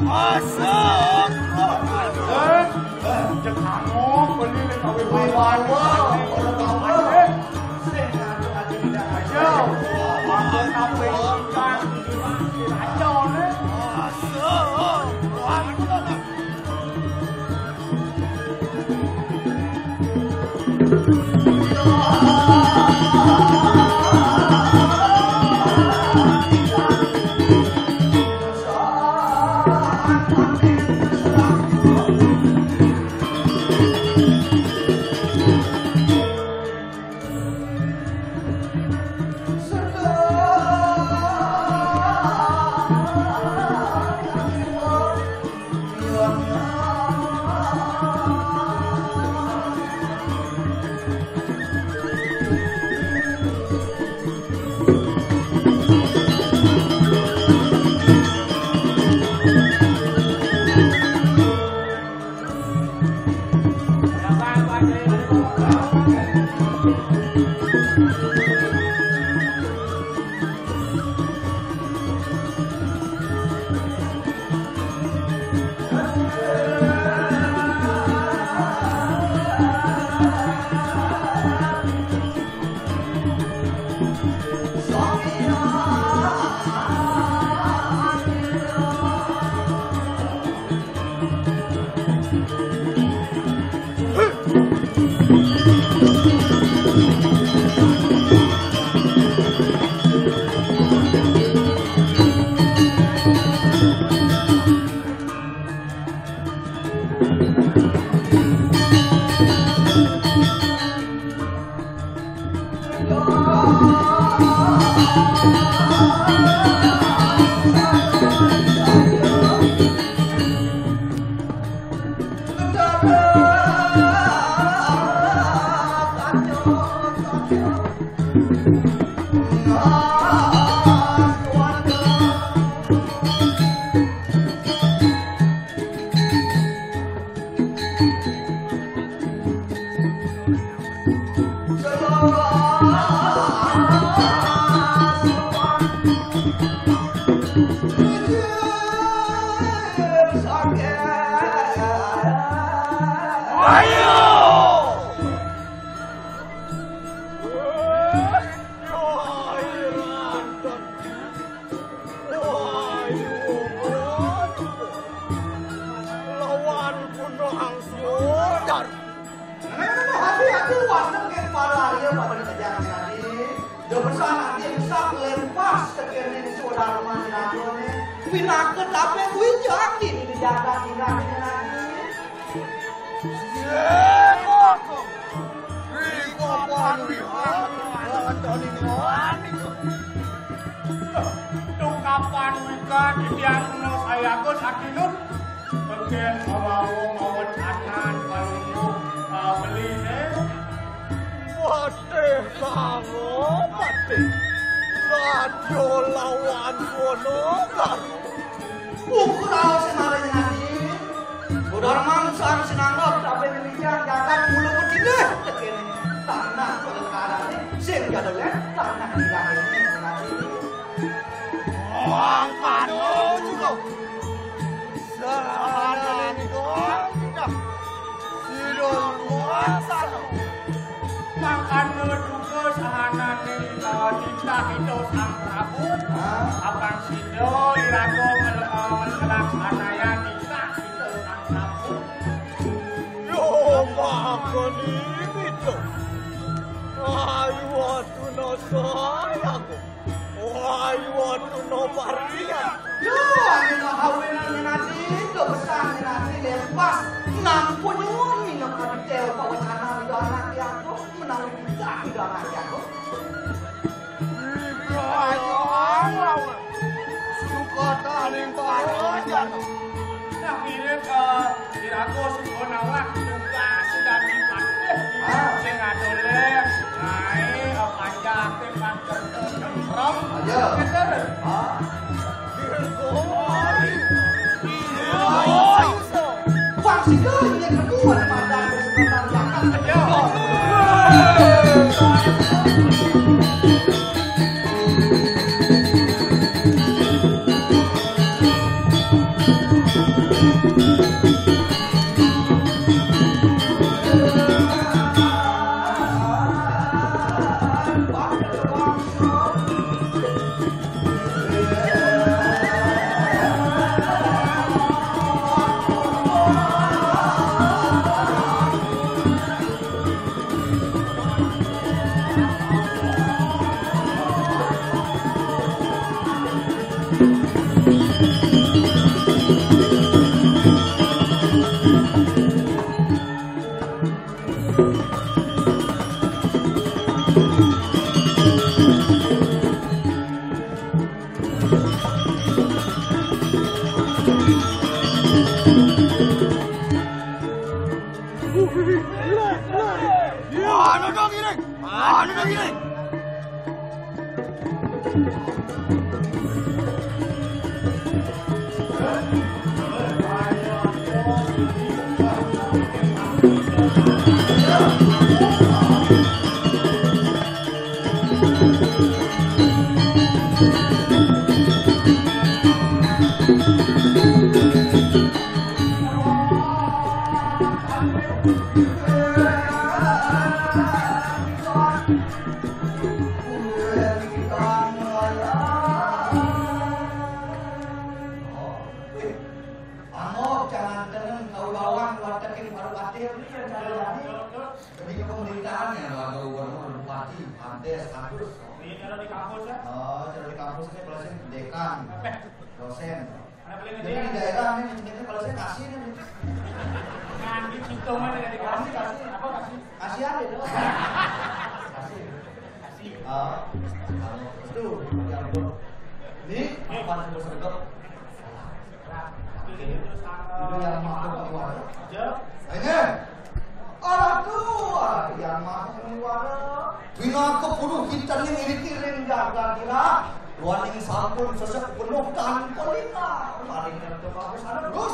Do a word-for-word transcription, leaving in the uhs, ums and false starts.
Masuk. Eh, eh, cek anu, beli lek kawin. Wih, waduh, waduh, waduh. Sing anu, anu, tidak aja. Makan sampai ikan, tidak aja, oleh. Masuk. Waduh. Lawan gunung angsudan. Nah, hati-hati luas nengke para arya pada kerjaan tadi. Dia besar nanti rusak lepas tekening saudara manjangone. Pinaka tape kuwi jati di jagat indah ini nanti. Ye, kok. Riko panuihan, kancane wani. Tukapan wika titiang kena sayaga sakinut. Peken mawawa mawecanan palungguh, ah, beline. Patih Sango, patih. Raja lawan Wonogaru. Ukur raos sing marang ati. Kudarman sang sinanggap tapi mimikian jagat mula ketiga. Tekene tanah perkara ini sing jadule tanah indah ini mati. Mangkano juga. Sahanane nika sudah sira luwasana. Mangkana duka sahanane, eh, titah ida Sang Prabu. Hah? Apan sida iraga mel-, eh, melaksanayan Wah, aku. Wah, iwatu no parkian. Yo, anu no hawinan ngenati, do besar ngenati lepas. Ngampun nyuwun, mino kapitel pawacana ido anak aku, menawi tidak ido anak aku. Ibrahim, suka taning tarojan. Nah, mirip, eh, Irago suka nawak tugas dadi patih. Ah. Sing adoleh, ngae, eh, panjake pancen tentrem. Ayo. Gitu. Ah. Iya. Wah, sing doi yang kedua pada kesempatan. Ayo. Anu dong, Ireng. Anu dong, Ireng. Amo, jangan tenang, kau bawang, wartegin baru katir, ini yang cari lagi. Jadi ke pemerintahan ya, kalau gubernur, bupati, kades, kadus. Ini kalau di kampus, ya? Oh, kalau di kampus ini berarti dekan, dosen. Jadi di daerah ini, ini kalau saya kasih ini. Ngambil contoh mana dari kasih, kasih, apa kasih? Kasih aja dong. Kasih. Kasih. Ah, itu, ya ampun. Ini, apa yang saya itu yang mampu keluar. Ayo. Orang tua yang mampu keluar. Pinaka puluh kita ini ngiring-ngiring jaga kira. Luaning sampun sesek penuh tanpa lima. Maring kerja bagus anak terus.